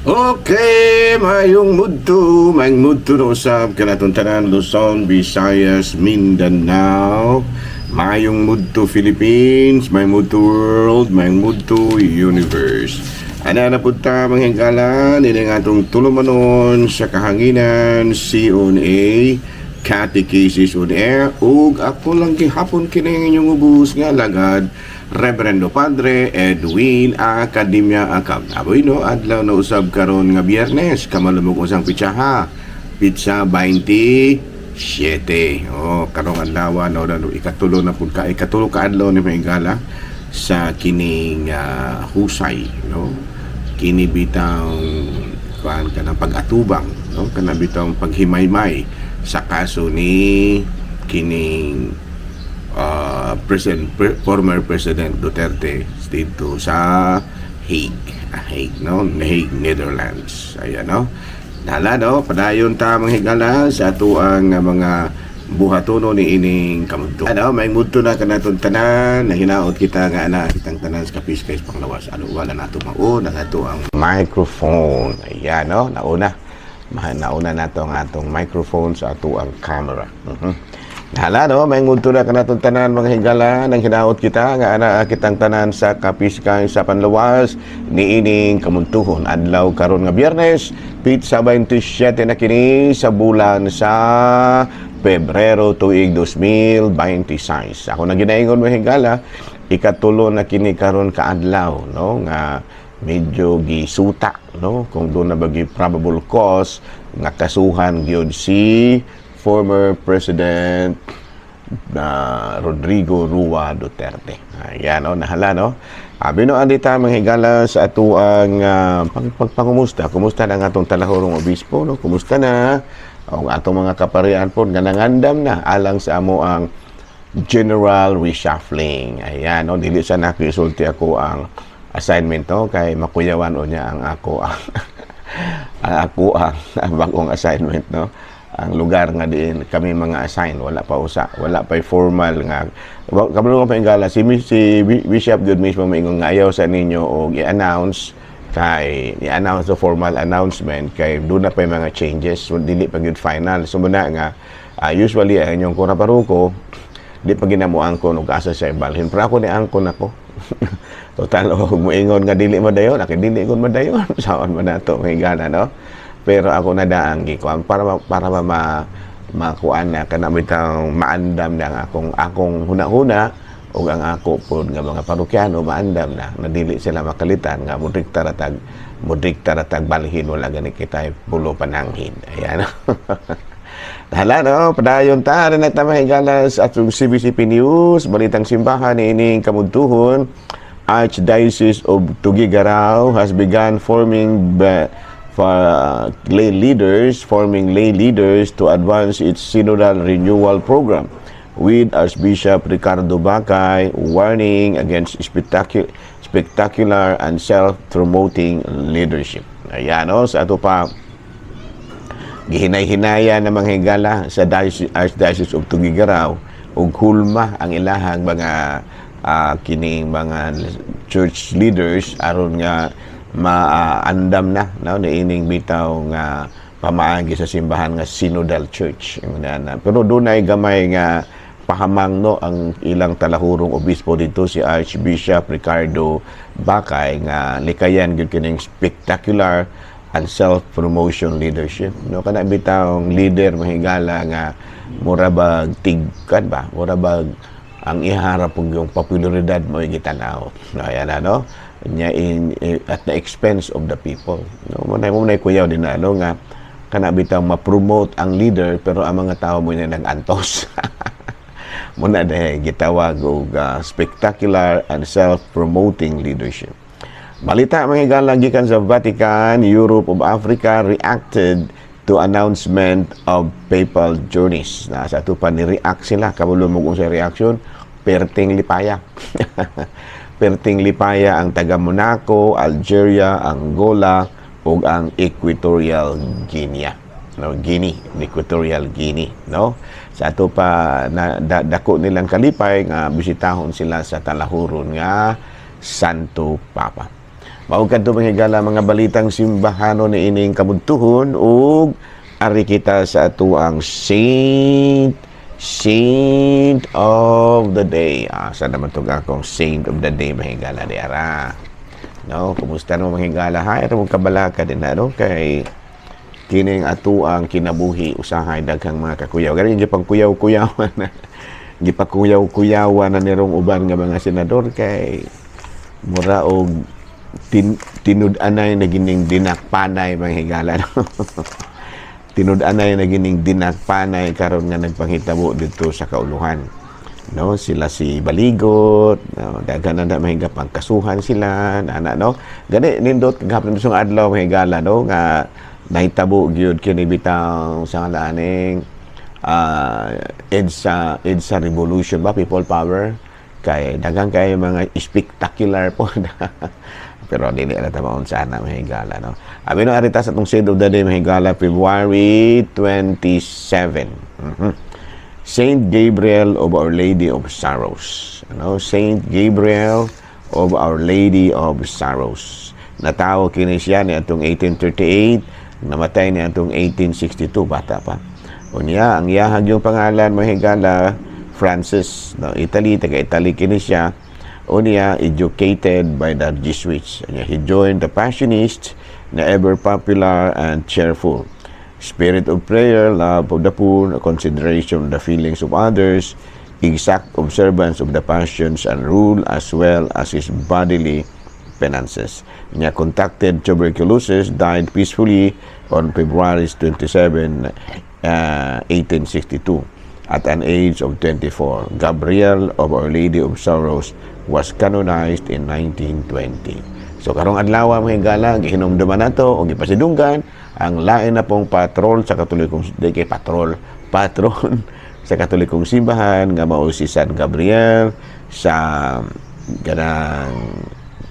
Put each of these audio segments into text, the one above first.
Okay, maayong mudto na usab kanatong tanan, Luzon, Visayas, Mindanao, maayong mudto Philippines, maayong mudto world, maayong mudto universe. Ana na pud ta, mga higala, ini nga atong tulumanon sa kahanginan, CONA, Catechesis on Air, ug ako lang gihapon kini inyong ubos nga alagad, Reverendo Padre Edwin Academia Acab. Aboy no, adlaw na usab karon nga Biyernes, kamalumog usang pitsaha. Pitsa 27. Oh, karong adlaw no, no, ikatulo na pud ka, ikatulo ka adlaw ni maigala sa kining husay, no. Kini bitang kuan kanang pag-atubang, no, kanang bitang paghimaymay sa kaso ni kining former President Duterte dito sa Hague. Ah, Hague, no? Hague, Netherlands. Ayan, no? Dala, no? Padayon ta, mga higala, sa atuang mga buhatono ni ining kamudto. Ano, may mudto na kanatong tanan, nahinaot kita nga ana kitang tanan sa kapiskay sa panglawas. Ano, wala nato mauna nga ato ang microphone. Ayan, no? Nauna. Nauna nato ang atong microphone sa ato ang camera. Hala no, may mudto na kanatong tanan, mga higala, nang hinaot kita nga ana kitang tanan sa kapiskay sa panlawas ni ining kamuntuhon, adlaw karon nga Biyernes, pitsa 27 na kini sa bulan sa Pebrero tuig 2026. Ako na ginaingon, mga higala, ikatulo na kini karon kaadlaw no nga medyo gisuta no kung doon na bagi probable cause nga kasuhan gyud si former President na Rodrigo Rua Duterte. Ayan, no, nahala, no? Abi no, andi ta, mga higala, sa atuang pagpangumusta. Kumusta na ang atong talahurong obispo, no? Kumusta na ang atong mga kaparian po nga nangandam na alang sa amo ang general reshuffling? Ayan, no, dili sa nakisulti ako ang assignment to kay makuyawan o niya ang ako ang bagong assignment, no, ang lugar nga diin kami mga assign, wala pa usa, wala pa formal nga kabalo nga paingala si Bishop gyud mismo maingon nga ayaw sa ninyo og i-announce kay i-announce the formal announcement kay doon na pa yung mga changes, so dili pa gyud final. So muna nga usually ang inyong kura paruko di pa ginamuangkon og asa siya ibalhin, pero ako ni angkon ako total og muingon nga dili madayon ako, dili kon madayon saon man nato, may gana, no? Pero ako na daang gikuan para ma makuan na kana bitang maandam na ang akong huna-huna ug ang ako pod nga mga parokyano maandam na na dili sila makalitan nga mudikta ra tag balhin, wala gani kita pulo pananghin. Ayan. Hala no, padayon ta rin nagtamahigala sa atong CBCP News, Balitang Simbahan ining kamudtuhon. Archdiocese of Tuguegarao has begun forming for lay leaders, forming lay leaders to advance its synodal renewal program, with Archbishop Ricardo Bakay warning against spectacular and self-promoting leadership. Ayan, no, sa ato pa gihinay-hinaya na mga higala sa Archdiocese of Tuguegarao ug hulma ang ilahang mga kining mga church leaders aron nga maandam na no niining bitaw nga pamaagi sa simbahan nga synodal church. Ingon na. Pero dunay gamay nga pahamang no ang ilang talahurong obispo dito, si Archbishop Ricardo Bakay, nga likayan gyud kining spectacular and self-promotion leadership no, kana bitawng leader, mahigala, nga mura bag tigkan ba, mura bag ang iharap ug yung popularidad mo gitan-aw no, ayan na, no, nya at the expense of the people no. Mo na kuyaw din na ano nga kana bitaw ma-promote ang leader pero ang mga tao mo na nag-antos muna dahil gitawag og spectacular and self-promoting leadership. Balita, mga higala, gikan sa Vatican, Europe ug Africa reacted to announcement of papal journeys. Na sa ato pa ni react sila, kabalo mo kung sa reaction, perting lipaya. Perting lipaya ang taga Monaco, Algeria, Angola ug ang Equatorial Guinea. No, Guinea, Equatorial Guinea, no? Sa ato pa na, dako nilang kalipay nga bisitahon sila sa talahuron nga Santo Papa. Mao kadto, mga higala, mga balitang simbahano ni ining kabudtuhon ug ari kita sa atuang saint of the day. Asa naman tong akong saint of the day, mga higala, di ara? No, kumusta naman, mga higala, ha? Ito mong kabalaka din na, no? Kay kining atuang kinabuhi usahay daghang mga kakuyaw. Gani pang kuyaw-kuyawan na. Gipakuyaw-kuyawan na nirong uban nga mga senador kay mura og tinud-anay na gining dinakpanay, mga higala, no? Tinud-anay na gining dinakpanay karon nga nagpanghitabo dito sa kauluhan, no? Sila si Baligot, no? Daghan na mahiga, pangkasuhan sila ana, no? Gani nindot kagahapon sa adlaw, mga higala, no, nga nahitabo gyud kini bitaw sa aning EDSA Revolution ba, People Power, kay daghang kay mga spectacular po, pero dili na ta maunsa na, mga higala, no? Abi no, arita sa atong saint of the day, mga higala, February 27. Saint Gabriel of Our Lady of Sorrows. Ano? Saint Gabriel of Our Lady of Sorrows. Natawo kini siya ni atong 1838, namatay ni atong 1862, bata pa. Unya, ang iyahag yung pangalan, mga higala, Francis, no, Italy, taga Italy kini siya. Unya, educated by the Jesuits. Unya, he joined the Passionists na ever popular and cheerful. Spirit of prayer, love of the poor, consideration of the feelings of others, exact observance of the passions and rule as well as his bodily penances. Niya contracted tuberculosis, died peacefully on February 27, 1862 at an age of 24. Gabriel of Our Lady of Sorrows was canonized in 1920. So karong adlaw, mga higala, gihinumduman nato o gipasidunggan ang lain na pong patrol sa Katolikong, di kay patrol, patron sa Katolikong simbahan nga mao si San Gabriel sa kanang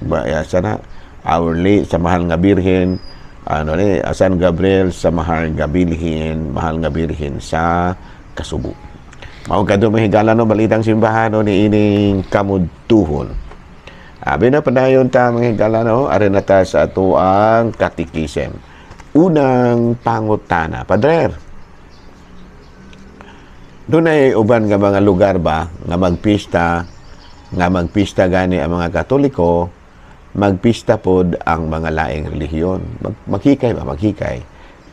ba ya, sana Our Lady sa Mahal nga Birhen, ano ni, San Gabriel sa Mahal nga Birhen sa Kasubo. Mao kadto, mga higala, no, balitang simbahan, no, ni ining kamudtuhon. Abi na padayon ta, mga higala, no, ari na ta sa atoang katikisem. Unang pangutana, Padre. Dunay uban nga mga lugar ba nga magpista gani ang mga Katoliko, magpista pod ang mga laing relihiyon? Maghikay ba, maghikay?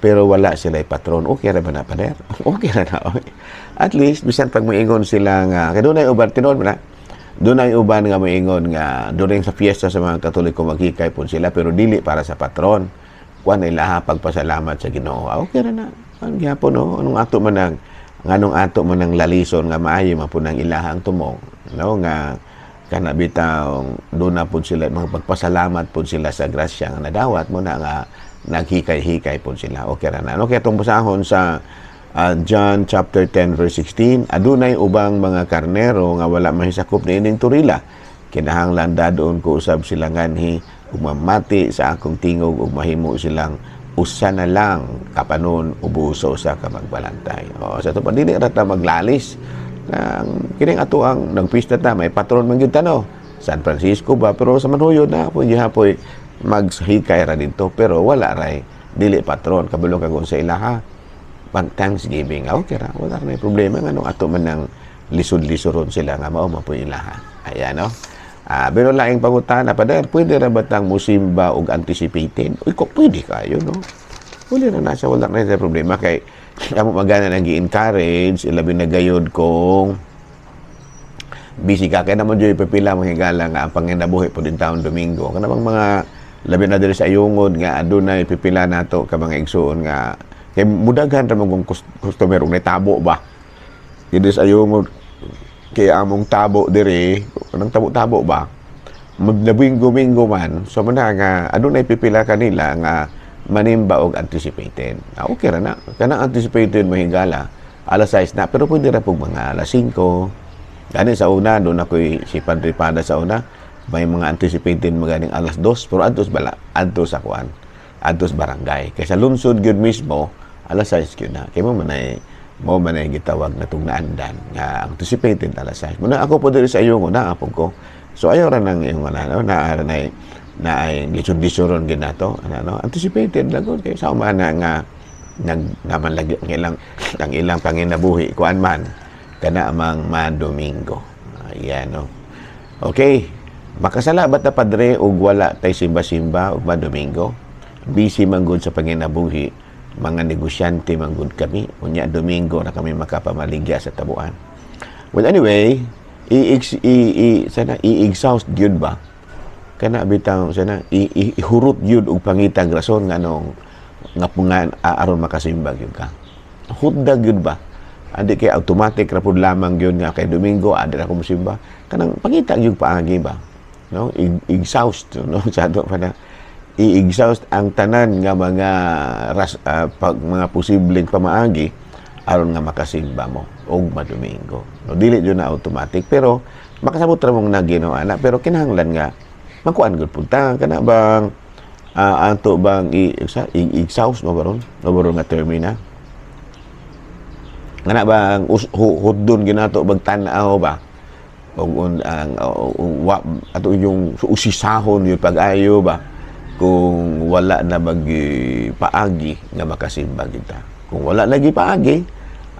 Pero wala sila patron. Okay ra ba na, Pader? Okay ra na. Okay. At least bisan pag moingon sila nga kay dunay uban, tinuod mo na. Dunay uban nga moingon nga during sa fiesta sa mga Katoliko maghikay pod sila pero dili para sa patron. Kuan ilaha, pagpasalamat sa Ginoo. Ah, okay ra na. Ang gyapon, no? Nganong ato man ang lalison nga maayo man pud ang ilahang tumong, no, nga kana bitaw doon na pud sila mga pagpasalamat pud sila sa grasya nga nadawat mo na nga naghikay-hikay pud sila, okay ra na, no? Kaya itong basahon sa John chapter 10 verse 16: "Adunay ubang mga karnero nga wala mahisakop niining turila. Kinahanglan dadon ko usab sila nganhi ug mamati sa akong tingog ug mahimo silang usa na lang kapanon ubos sa usa ka magbalantay." O, sa ato pa, dili ra ta maglalis nang kining ato ang nagpista ta, may patron man gyud ta, no? San Francisco ba, pero sa manhuyod na po gihapoy maghikay ra didto pero wala ray, dili patron, kabalo kag sa ilaha pag Thanksgiving. Ah, okay ra, wala ra may problema ngano ato man nang lisod-lisoron sila nga mao man po ilaha. Ayan, no? Ah, pero laing pangutana pa dahil, pwede ra ba tang musimba og anticipated? Uy, ko pwede kayo, no? Wala na nasa, wala na sa problema kay amo magana nang gi-encourage, ilabi na gayod kung busy ka, kay naman dyo'y pipila, mga higala, nga ang panginabuhi po din taon Domingo kanang mga labi na diri sa Ayungod nga adunay pipila nato ka mga igsuon nga kay mudaghan ra man kung customer ug nitabo ba diri sa Ayungod, kay among tabo diri kanang tabo-tabo ba magnabinggo-minggo man. So man nga adunay pipila kanila nga manimba og anticipated. Ah, okay ra na kanang anticipated, mga higala, alas 6 na, pero pwede ra pug mga alas 5. Gani sa una doon ako'y si Padre Pada, sa una may mga anticipated maganing alas 2, pero adtos bala, adto sa kuan, adtos barangay, kay sa lungsod gyud mismo alas 6 gyud na, kay mo man ay gitawag na tugnaandan nga anticipated alas 6 muna. Ako po diri sa iyo na apog ko, so ayaw ra nang iyong ano na ra nay Na ay lisod-lisoron gid nato ano, anticipated lang gud kay sa na nga nag naman lagi ang ilang panginabuhi kuan man kana amang ma Domingo. Ayan, no? Okay, makasala ba ta, Padre, og wala tay simba-simba ug ma Domingo? Busy man gud sa panginabuhi, mga negosyante man gud kami, unya Domingo na kami makapamaligya sa tabuan. Well, anyway, i, i, i sana i-exhaust gyud ba kana bitaw, sana ihurot gyud og pangitag rason nganong nga pungan aron makasimba gyud ka. Hutda gyud ba? Andi kay automatic ra pud lamang gyud nga kay Domingo adi ra ko mosimba. Kanang pangita gyud paagi ba, no? Exhaust, no? Sa ato pa na i-exhaust ang tanan nga mga mga posibleng pamaagi aron nga makasimba mo og ma Domingo, no? Dili jud na automatic, pero makasabot ra mong na Ginoo ana, pero kinahanglan nga makuan gud pud ta kana bang ato bang i, sa i-exhaust mo baron, no baron nga termina nga na bang hudon ginato bag tan-aw ba og ang wa ato yung usisahon yung pag-ayo ba kung wala na bagi paagi nga makasimba kita. Kung wala lagi paagi,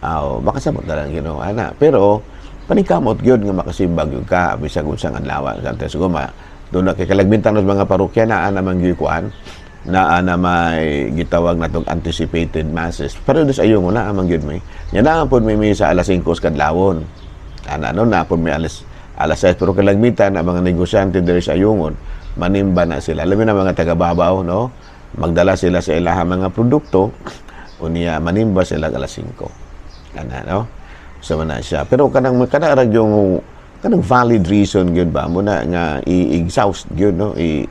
aw, makasabot na lang Ginoo ana, pero paningkamot gyud nga makasimba gyud ka bisag unsang adlaw sa siguro doon na kay kalagmitan sa mga parokya naa naman gyud kuan, naa na may gitawag natong anticipated masses. Pero dos ayo mo naa man gyud may nya naa pod may misa alas 5 sa kadlawon ana, no? Na pod may alas 6, pero kalagmitan ang mga negosyante diri sa Ayungon manimba na sila, labi na mga taga-babaw, no? Magdala sila sa ilahang mga produkto, unya manimba sila alas 5 ana, no? So man na siya, pero kanang kana ra yung kanang valid reason gyud ba mo na nga i-exhaust gyud, no? I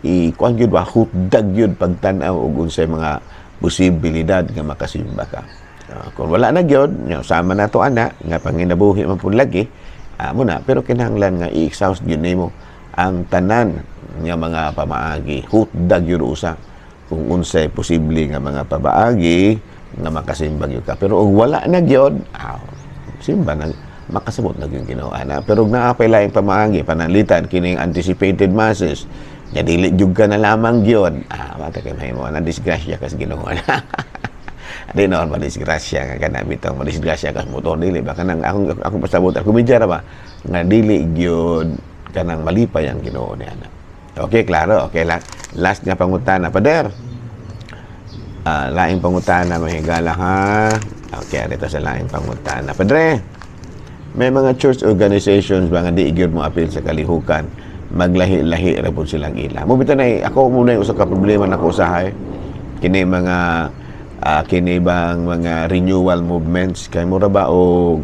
i kuan gyud ba, hutdag gyud pagtan-aw og unsay mga posibilidad nga makasimba ka. Kung wala na gyud, sama na to ana nga panginabuhi man pud lagi mo na, pero kinahanglan nga i-exhaust gyud nimo ang tanan nga mga pamaagi. Hutdag gyud usa kung unsay posible nga mga pamaagi nga makasimba gyud ka, pero og wala na gyud, simba na, makasabot na gyud Ginoo ana. Pero og naa pay laing pamaagi, pananglitan kining anticipated masses nya dili gyud ka na lamang gyud, wala kay mahimo na, disgrasya kas Ginoo ana. Di noon madisgrasya nga kana bitaw madisgrasya kas motor, dili ba? Kanang akong pasabot, ako medya ra ba nga dili gyud kanang malipay ang Ginoo ni ana. Okay, klaro? Okay lang. Last nga pangutana, Pader. Laing pangutana, mahigala ha. Okay, dito sa laing pangutana. Padre, may mga church organizations ba nga di gyud mo apil sa kalihukan, maglahi-lahi ra pud silang ila? Mo bitaw na ako muna yung usa ka problema nako usahay kini mga kini bang mga renewal movements, kay mura ba og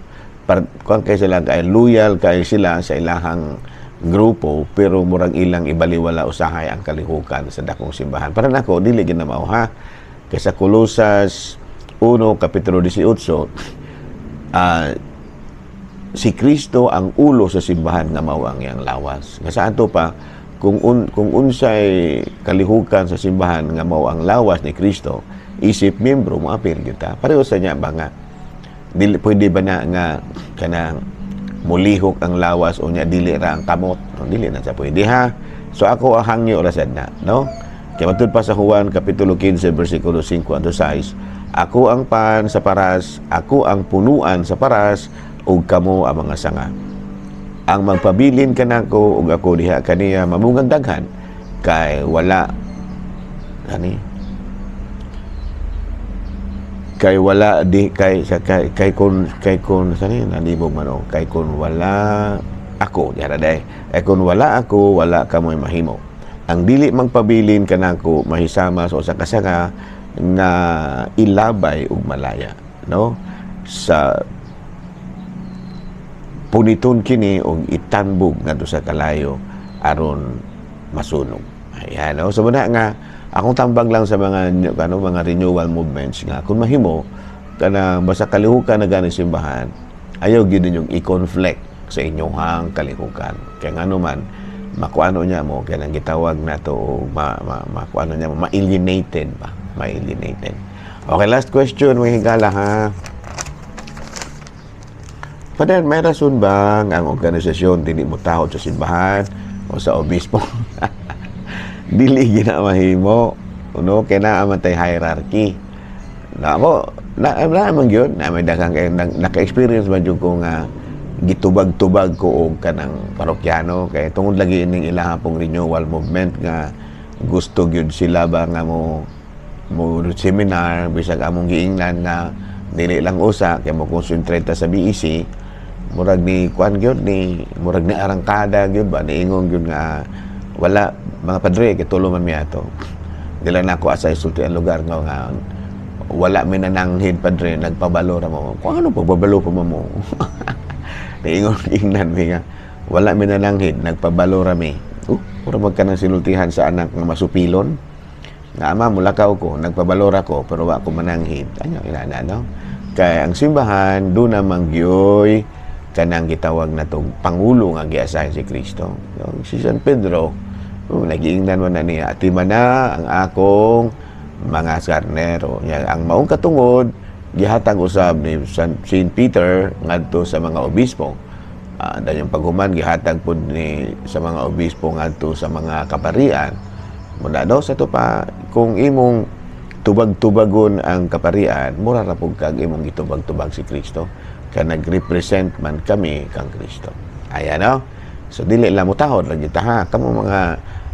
kuan kay sila, kay loyal kay sila sa ilahang grupo, pero murang ilang ibaliwala usahay ang kalihukan sa dakong simbahan. Para nako, dili gyud na mao ha, kay sa Colosas 1 kapitulo 18, si Kristo ang ulo sa simbahan nga mao ang iyang lawas. Nga sa ato pa, kung unsay kalihukan sa simbahan nga mao ang lawas ni Kristo, isip miyembro mo apil gyud ta. Pareho sa niya ba nga dili pwede ba na nga kanang mulihok ang lawas o nya dili ra ang kamot? No, dili na sa pwede ha. So ako ang hangyo ra sad na, no? Kaya matud pa sa Juan kapitulo 15 bersikulo 5 anto 6, "Ako ang pan sa paras, ako ang punuan sa paras ug kamo ang mga sanga. Ang magpabilin kanako ug ako diha kaniya mamungag daghan kay wala ani kay wala di kay sa kay kay kun sa ni nalibog man o kay kun wala ako diha day kay kun wala ako, wala kamoy mahimo. Ang dili magpabilin kanako mahisama sa usa ka sanga nga ilabay ug malaya, no, sa puniton kini og itanbog ngadto sa kalayo aron masunog." Ayan, no? So muna nga akong tambag lang sa mga ano, mga renewal movements nga kung mahimo kanang basta kalihukan na gani simbahan, ayaw gyud ninyong i-conflict sa inyong kalihukan. Kaya ngano man makuano niya mo kanang gitawag nato o ma, ma, makuano niya mo, ma-alienated ba, ma-alienated. Okay, last question, mga higala ha. Pader, may rason bang ang organisasyon dili mo tahod sa simbahan o sa obispo? Dili gina mahimo, no? Kay naa man tay hierarchy. Na ako na na man gyud na may daghang kay naka-experience man jud ko nga gitubag-tubag ko og kanang parokyano kay tungod lagi ining ilaha pong renewal movement nga gusto gyud sila ba nga mo mo seminar, bisag among giingnan nga dili lang usa kay mo concentrate ta sa BEC. Murag ni kuan gyud ni, murag ni arangkada gyud ba, niingon gyud nga wala, mga padre, kay tulo man mi ato. Dili na ako asa isulti ang lugar nga wala mi nananghid, padre, nagpabalo ra mo. Kung ano pagbabalo pa mo? Niingon, ingnan mi nga wala mi nananghid, nagpabalo ra mi. Mura mag kanang sinultihan sa anak nga masupilon nga, "Ama, mulakaw ko, nagpabalo ra ko, pero wa ko mananghid." Ano inana, no? Kay ang simbahan do na mangyoy kanang gitawag na tong pangulo nga giasahin si Kristo. Yung si San Pedro, oh, nagiingnan man na niya, "Atiman na ang akong mga karnero." Nya ang maong katungod gihatag usab ni Saint Peter ngadto sa mga obispo. Dahil yung paghuman gihatag pud ni sa mga obispo ngadto sa mga kaparian. Muna daw sa to pa, kung imong tubag-tubagon ang kaparian, mura ra pud kag imong gitubag-tubag si Kristo. Kay nag-represent man kami kang Kristo. Ayan, no? So dili lang mo tahod lagi ta ha. Kamo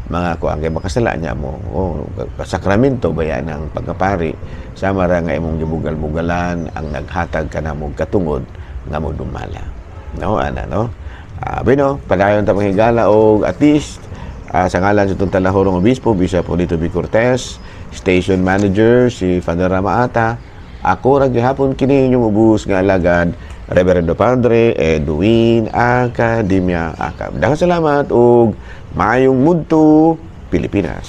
mga kuan kay makasala niya mo. Oh, sakramento baya ng pagkapari, sama ra nga imong gibugal-bugalan ang naghatag ka na mo katungod nga mo dumala. No, ana, no. Bueno, padayon ta manghigala og at least sa ngalan sa itong Talahorong Obispo, Bishop Polito B. Cortez, Station Manager si Father Ramaata, ako ra gihapon kini inyong ubos nga alagad, Reverendo Padre Edwin Academia Acab. Daghang salamat ug maayong mudto, Pilipinas.